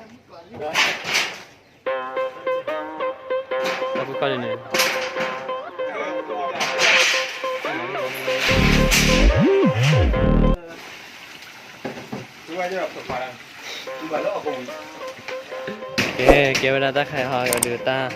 တၢ်ဖိခွါန့ၣ်န့ၣ် ကဲ ကဲဝဲဒၣ်တၢ်ခါအံၤဟီ ဒုးတၢ်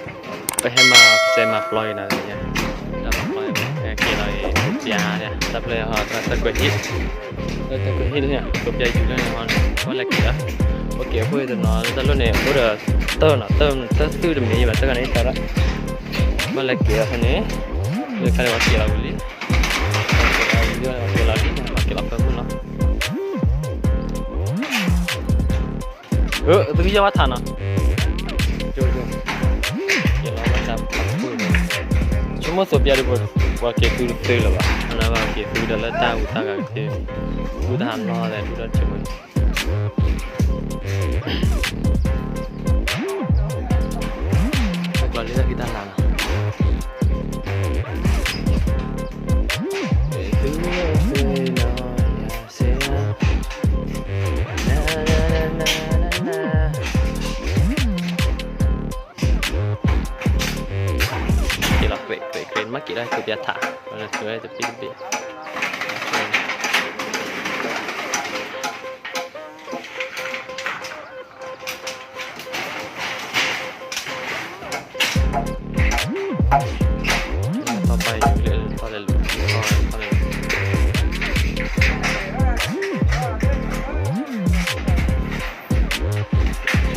ပဟဲမၤစဲးမၤပျီအံၤနီၤ တၢ်မၤပျီအံၤ ဟဲက့ၤလီၤအံၤ ပျါဒၣ် တၢ်ဖျၢၣ်ဟီ တၢ်ကွဲးဟံၣ် တၢ်ကွဲးဟံၣ်လၢညါ ကပျါယူၤလၢန့ၣ်ဟီန့ၣ် ပှၤလဲၤက့ၤလီၤ ပက့ၤအဃိသတးနီၤ တၢ်လိၣ်န့ၣ် အိၣ်ဒီးတၢ်နီၤ တၢ်သုတမ့ၢ်ဘၣ် တၢ်ဂၤန့ၣ် တၢ်ဒၣ် ပှၤလဲၤက့ၤလီၤဖဲန့ၣ် လၢခါန့ၣ် ပှၤက့ၤလီၤဝံၤလံ ပှၤက့ၤလီၤလံ ပှၤက့ၤလီၤဖဲမုၢ်လီၤ သုကယီၢ်ဘၣ်ထးနီၤ, ဆိကမိၣ်သိးပျါဒ် ပှၤက့ၤသုတသ့လၢၤဘၣ်, အလၢဘၣ်က့ၤသုဒီးလၢတၢ်အူတၢ်ဂၤကသ့, ဒူတဟးနီၤလဲၣ် ဒူဒီးဆိကမိၣ်, အကွၢ်လၢတၢ်ဖံးတၢ်လၤလီၤ. က့ၤလီၤ ကွ့ၢ်ကွ့ၢ်ကွ့ၢ် မ့ၢ်က့ၤလီၤ သုပျါထး, သုဝဲတပ့ၢ်တဘ့ၣ်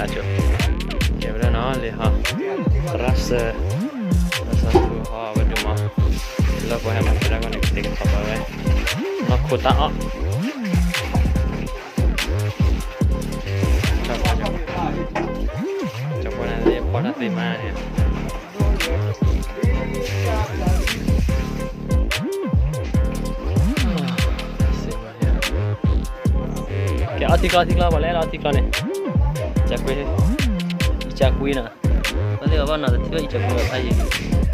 ကဲဝဲဒၣ်နီၤ လံဟီ, သရၣ်စၢၤ, သရၣ်စၢၤဟီဝဲဒုးမး, လၢပှၤဟဲမၤစၢၤတၢ်ဂီၢ်န့ၣ် ကသ့ကထီၣ်ဘၣ်ဝဲ, နီၢ်ခိတၢ်အီၣ် ကၠီပှၢ်န့ၣ် ပှၢ်တၢ်သ့မးန့ၣ်, ကဲအီထံကျီထံကျီ ပှၤလဲၣ်လီၤထံကျီန့ၣ်, ကကွ့, အံကကွ့နီၤ, ဘၣ်သ့ၣ်ဘၣ်နီၤ တထံၣ်ဘၣ်အံကကွ့ဘၣ်ဖးယံၤ,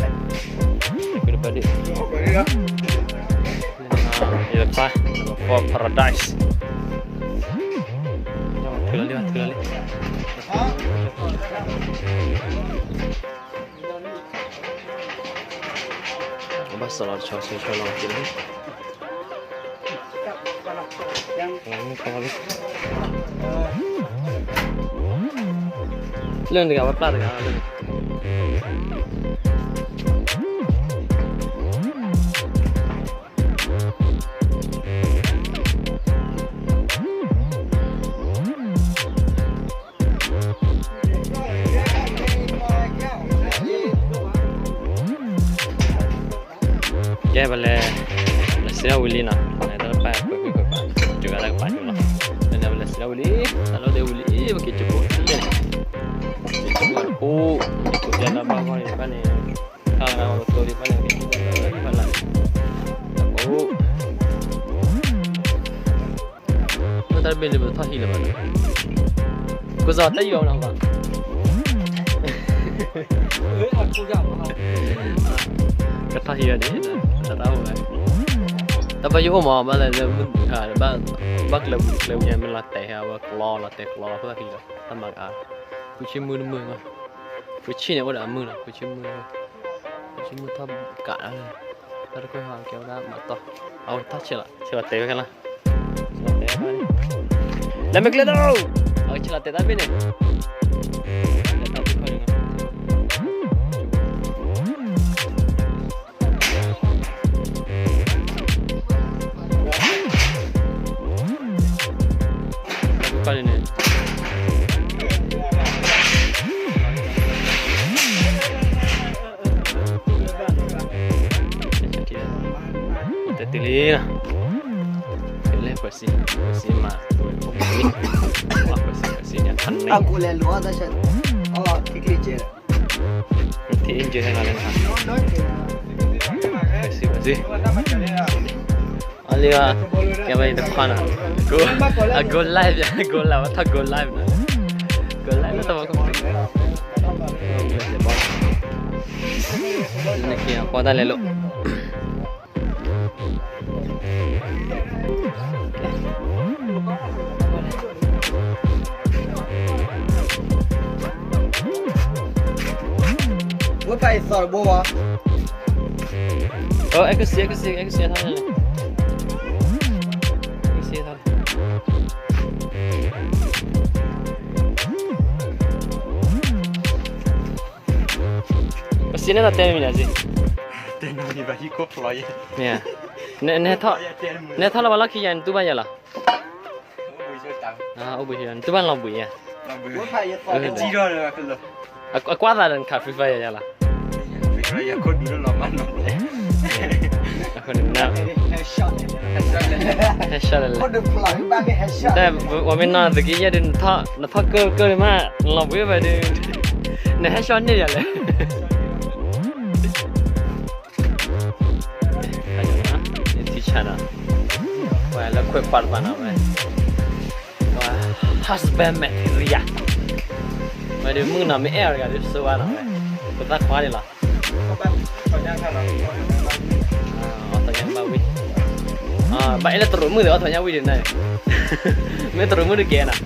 ကကွ့တဘၣ်ဒ့ၣ်, ယဖး, for paradise. ထုးလီၤလံ ထုးလီၤလံ. ဘၣ်စီၤလီၤတဆီဆီဆီလီၤက့ၤလံ. လၢနတဂၤဝဲပျၢ်တဂၤလၢ ကဲ ပလဲၤ, လဲၤစံးထီၣ်ဝံၤလံနီၤ, တၢ်တပာ်ကွဲးကွံာ်ကွဲးပာ်, စှၤတၢ်ကပာ်ကၠိလီၤ, လၢန့ၣ်ပလဲၤစံးထီၣ်ဝံၤလံ, တၢ်လီၢ်ဒ့ဝံၤလံ, ပက့ၤကၠိဖိလံ, ကၠိဖိတပူၤ, ကၠိဖိပျဲလၢဘၣ်ဂီၢ်န့ၣ်ဘၣ်န့ၣ်, ခါလၢပသိးဒံးဘၣ်န့ၣ် က့ၤကၠိဖိလၢဖးလၢ်, တၢ်တဘ့ၣ်လၢပထီၣ်ဟံၣ်လၢၤဘၣ်နီၤ, ကစီၤတၢ်ယံာ်အီၤနီၤ, ကထီၣ်ဟံၣ်ဝဲန့ၣ်, တၢ်တၢ်အိၣ်ဝဲ, တၢ်ဘၣ်ယိၣ်အိၣ်မး ဘၣ်လဲၣ်လၢမုၢ်နုာ်ခါ, ဘၣ်ကျဲပူၤကျဲပူၤညါ မ့ၢ်လီၤတဲာ်ဟဲဝဲကျီလီၤတဲာ်ကျီလီၤ ဖဲဟံၣ်လီၤ တၢ်မၤကါ, ဖုဆံမုၢ်တမုၢ်, ဖုဆံန့ၣ်အိၣ်ဒီးအမုၢ်နီၤ, ဖုဆံမုၢ်, ဖုဆံမုၢ်ထီၣ်ကးဒၣ်လၢ, တၢ်တခွဲးဟီကဲဝဲဒၣ်မၤတီၢ်, အဝဲတၢ်ဆဲးလီၤ, ဆဲးလီၤတဲာ်ဝဲခဲလၢာ် လၢမ့ၢ်ကျဲဒိၣ်, အဝဲဆဲးလီၤတဲာ်တၢ်ဘ့ၣ်န့ၣ်, တၢ်ဘ့ၣ်ခီန့ၣ်, တၢ်ဘ့ၣ်ခီန့ၣ်န့ၣ် တတုၤလံနီၤ, လဲၤပှၤစံး, ပှၤစံးမး, ပှၤစံး, ပှၤစံးန့ၣ် အခါန့ၣ်, ထံအ့ၣ်ကၠ့ဟဲလီၤလၢနဟါ, ပှၤစံး, ပှၤစံး, အလံၤဘၣ်, ကဲဝဲအံၤတခွါနီၤ, အ go live ယါ, go live ဝဲထီၣ် go live နီၤ, go live လၢတၢ်မၤကီၢ်, နက့ၤအပီတၢ်လဲၤလိာ်. အဲကစံ အဲကစံ အဲကစံထီၣ်န့ၣ်, အဲကစံထီၣ်န့ၣ်, ပစံန့ၣ်ဒီးတဲမံၤနၤစ့, တဲနီၤမံၤဘၣ်ဟံၣ်ခိၣ်ဖျိယဲ, မ့ၢ်, နဟဲထီၣ်လၢပှၤလီၢ်ခံယၤ နတူၢ်ဘၣ်ယၤလီၤ, အိၣ်ဘှံး, နတူၢ်ဘၣ်လီၤဘှံးယၤ, အကွၢ်သးဒီးနခး Free Fire ယၤလီၤ, အဃိန့ၣ် ဟဲရှီၣ်လဲၣ်လဲၣ်, တၢ်ဝဲမ့ၢ်နီၢ်သက့ယဲၢ်ဒုး နထီၣ်ကၢၢ်ကၢၢ်ဒုးမး နလီၤဘှံးဝဲဒုး, နဟဲရှီၣ်န့ၢ်ယၤလဲၣ်, ထံဆးနီၤ, ပှၤလၢခွဲးခွါတပၤနီၤဝဲ, husband material, ဝဲဒုးမုၣ်ကနီၤမ့ၢ်အဲၣ်အီၤတဂၤဒုး စိဝါနီၤဝဲ, ပသၣ်ခွါန့ၣ်လီၤ, အီၣ်ထီၣ်ညၣ်ဘၣ်ဝံၣ်, ဘၣ်အဲၣ်လၢတရူးမုၣ်ဒီး အီၣ်ထီၣ်ညၣ်ဝံၣ်ဒုးန့ၣ်, မ့ၢ်တရူးမုၣ်ဒုးကဲနီၤ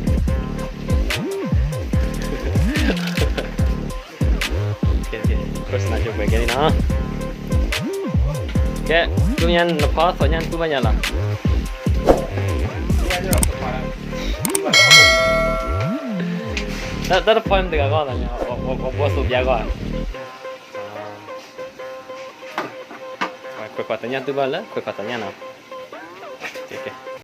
โฆษณาจบไปแค่นี้เนาะ, ကဲ, တူၢ်ညါနဖီသီညါနတူၢ်ဘၣ်ညါလီၤ, တၢ်တဖီမ့ၢ်တဂၤဂီၢ်သးန့ၣ်, ဘီသိးပျါဂီၢ်, ခွဲးခွါသီညါတူၢ်ဘၣ်လၢ ခွဲးခွါသီညါနီၤ.